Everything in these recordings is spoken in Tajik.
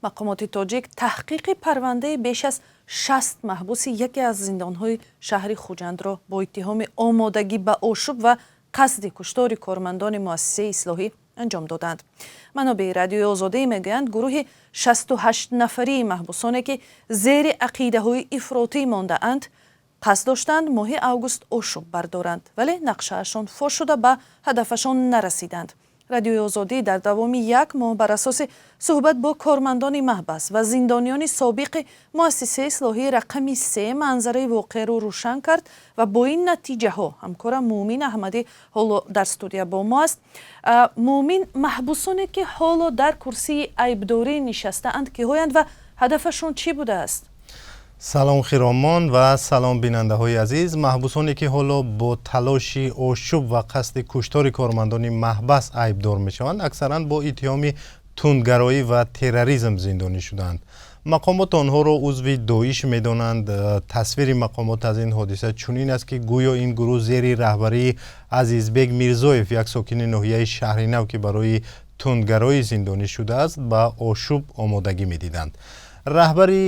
Мақомоти тоҷик таҳқиқи парвандаи беш аз 60 маҳбуси яке аз зиндонҳои шаҳри Хуҷандро бо иттиҳоми омодагӣ ба ошӯб ва қасди куштори кормандони муассисаи ислоҳӣ анҷом доданд. Манобеи Радиои Озодӣ мегӯянд, гурӯҳи 68 нафарии маҳбусоне, ки зери ақидаҳои ифротӣ мондаанд, қасд доштанд моҳи август ошӯб бардоранд, вале нақшаашон фош шуда, ба ҳадафашон нарасиданд. Радиои Озодӣ дар давоми як моҳ бар асоси суҳбат бо кормандони маҳбас ва зиндониёни собиқи муассисаи ислоҳии рақами 3 манзараи воқеаро рӯшан кард ва бо ин натиҷаҳо ҳамкорам Муъмин Аҳмадӣ ҳоло дар студия бо мо аст. Муъмин, маҳбусоне, ки ҳоло дар курсии айбдорӣ нишастаанд, киҳоянд ва ҳадафашон чӣ будааст? Салом, Хиромон, ва салом, бинандаҳои азиз. Маҳбусоне, ки ҳоло бо талоши ошӯб ва қасди куштори кормандони маҳбас айбдор мешаванд, аксаран бо иттиҳоми тундгароӣ ва терроризм зиндонӣ шудаанд. Мақомот онҳоро узви Доиш медонанд. Тасвири мақомот аз ин ҳодиса чунин аст, ки гӯё ин гурӯҳ зери раҳбарии Азизбек Мирзоев, як сокини ноҳияи Шаҳринав, ки барои тундгароӣ зиндонӣ шудааст, ба ошӯб омодагӣ медиданд. Раҳбари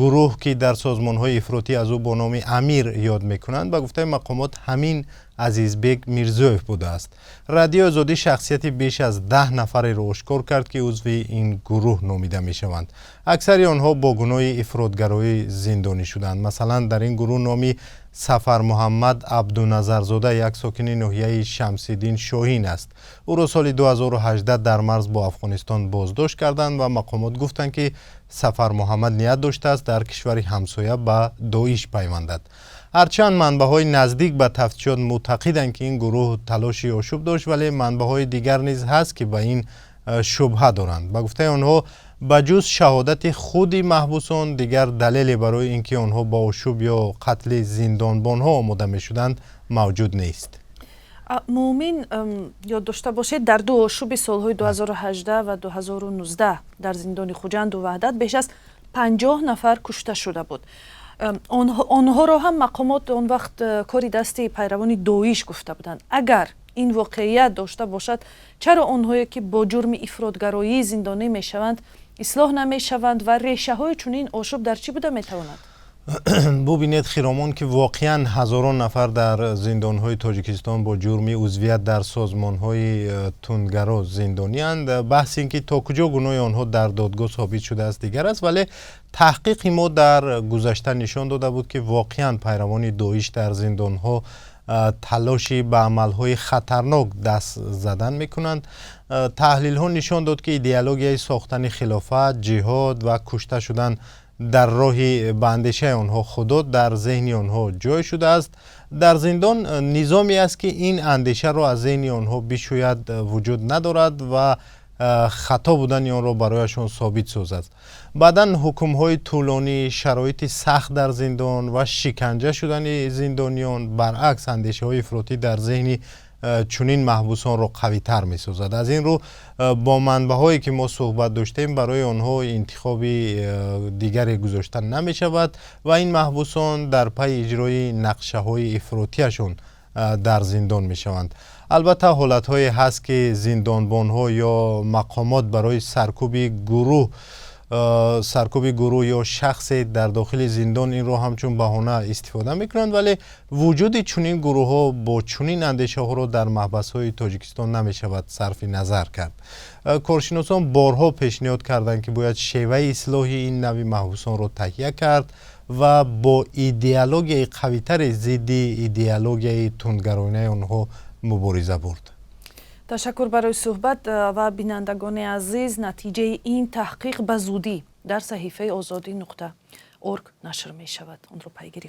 гурӯҳ, ки дар созмонҳои ифротӣ аз ӯ бо номи Амир ёд мекунанд, ба гуфтаи мақомот, ҳамин Азизбек Мирзоев будааст. Радиои Озодӣ шахсияти беш аз 10 нафареро ошкор кард, ки узви ин гурӯҳ номида мешаванд. Аксари онҳо бо гуноҳи ифротгароӣ зиндонӣ шуданд. Масалан, дар ин гурӯҳ номи Сафармуҳаммад Абдуназарзода, як сокини ноҳияи Шамсиддин Шоҳин аст. Ӯро соли 2018 дар марз бо Афғонистон боздошт карданд ва мақомот гуфтанд, ки Сафармуҳаммад ният доштааст дар кишвари ҳамсоя ба Доиш пайвандад. Ҳарчанд манбаъҳои наздик ба тафтишот мӯътақиданд, ки ин гурӯҳ талоши ошӯб дошт, вале манбаъҳои дигар низ ҳаст, ки ба ин шубҳа доранд. Ба гуфтаи онҳо, ба ҷуз шаҳодати худи маҳбусон дигар далеле барои ин ки онҳо ба ошӯб ё қатли зиндонбонҳо омода мешуданд, мавҷуд нест. Муъмин, ёд дошта бошед, дар ду ошӯби солҳои 2018 ва 2019 дар зиндони Хуҷанду Ваҳдат беш аз 50 нафар кушта шуда буд. Онҳоро ҳам мақомот он вақт кори дасти пайравони Доиш гуфта буданд. Агар ин воқеият дошта бошад, чаро онҳое, ки бо ҷурми ифротгароӣ зиндонӣ мешаванд, ислоҳ намешаванд ва решаҳои чунин ошӯб дар чӣ буда метавонад? Бубинед, Хиромон, ки воқеан ҳазорон нафар дар зиндонҳои Тоҷикистон бо ҷурми узвият дар созмонҳои тундгаро зиндонианд. Баҳси ин ки то куҷо гуноҳи онҳо дар додгоҳ собит шудааст, дигар аст, вале таҳқиқи мо дар гузашта нишон дода буд, ки воқеан пайравони Доиш дар зиндонҳо талоши ба амалҳои хатарнок даст задан мекунанд. Таҳлилҳо нишон дод, ки идеологияи сохтани хилофат, ҷиҳод ва кушта шудан дар роҳи, ба андешаи онҳо, Худо дар зеҳни онҳо ҷой шудааст. Дар зиндон низоме аст, ки ин андешаро аз зеҳни онҳо бишӯяд, вуҷуд надорад ва хато будани онро барояшон собит созад. Баъдан ҳукмҳои тӯлонӣ, шароити сахт дар зиндон ва шиканҷа шудани зиндониён баръакс андешаҳои ифротӣ дар зеҳни чунин маҳбусонро қавитар месозад. Аз ин рӯ, бо манбаъҳое, ки мо суҳбат доштем, барои онҳо интихоби дигаре гузошта намешавад ва ин маҳбусон дар пайи иҷрои нақшаҳои ифротиашон дар зиндон мешаванд. Албатта, ҳолатҳое ҳаст, ки зиндонбонҳо ё мақомот барои саркӯби гурӯҳ ё шахсе дар дохили зиндон инро ҳамчун баҳона истифода мекунанд, вале вуҷуди чунин гурӯҳҳо бо чунин андешаҳоро дар маҳбасҳои Тоҷикистон намешавад сарфи назар кард. Коршиносон борҳо пешниҳод карданд, ки бояд шеваи ислоҳи ин навъи маҳбусонро таҳия кард ва бо идеологияи қавитаре зидди идеологияи тундгаронаи онҳо мубориза бурд. Ташаккур барои суҳбат. Ва бинандагони азиз, натиҷаи ин таҳқиқ ба зудӣ дар саҳифаи озодӣ.org нашр мешавад, онро пайгирӣ.